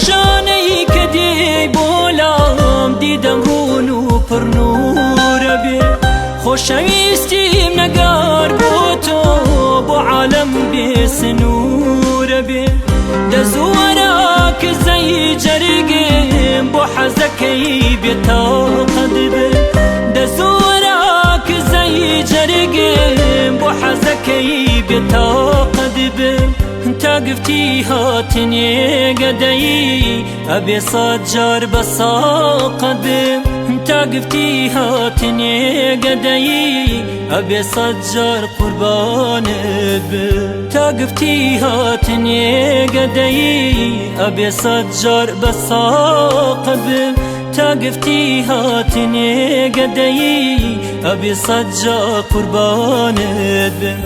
ڕۆژانەی کە دێی بۆ لام دیدەم ڕوون و پڕ نوورە بێ. خۆشەویستیم نەگار بۆ تۆ بۆ عالەم بێ سنوورە بێ. دەزووەرە کزەی جەرگم بۆ حەزەکەی بێتاقەت بێ. دەزووەرە کزەی جەرگم بۆ حەزەکەی بێتاقەت بێ. تا گفتی هاتنێ گەدەیی ئەبێ سەد جار بە ساقەت بم. تا گفتی هاتنێ گەدەیی ئەبێ سەد جار قوربانت بم. تا گفتی هاتنێ گەدەیی ئەبێ سەد جار بە ساقەت بم. تا گفتی هاتنێ گەدەیی ئەبێ سەد جار قوربانت بم.